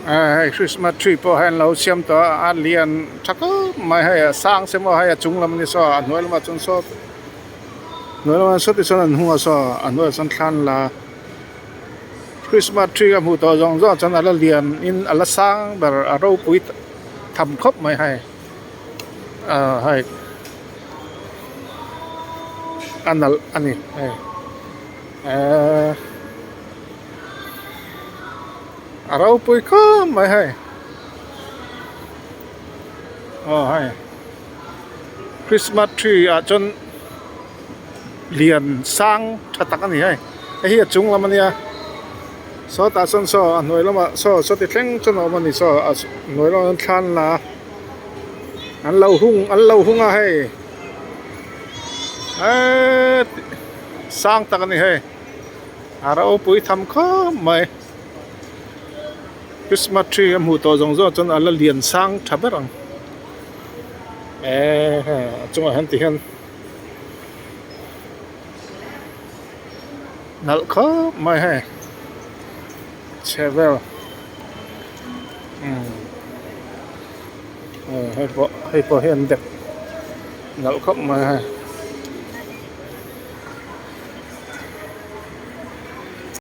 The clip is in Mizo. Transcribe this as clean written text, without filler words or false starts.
Hei Christmas tree pawh hei an lo siam tawh a a lian tha khawp mai hei a sang se maw hei a chung lam a ni saw a hnuai lamah chuan saw hnuai lamah saw ti chuan an hung a saw a hnuaiah chuan thla an la a Christmas tree a hmuh tawh zawng zawng ah chuan a la lian in a la sang ber a ropui tham khawp mai hei ah hei a nalh a ni hei eee. A ropui khawp mai hei aw hei Christmas tree ah chuan lian sang tha tak a ni hei hei hi a chung lam a nia sawtah sawn saw a hnuai lamah saw sawti thleng chuan a awm a ni saw a hnuai lamah chuan thla an la a an lo hung an lo hung a hei eett sang tak a ni hei. A ropui tham khawp mai Christmas tree a hmuh tawh zawng zawng chuan a la lian sang tha ber ang eee hei a chungah hian ti hian nalh khawp mai hei chhe vel umm hei pawh hei pawh hi an dek nalh khawp mai hei.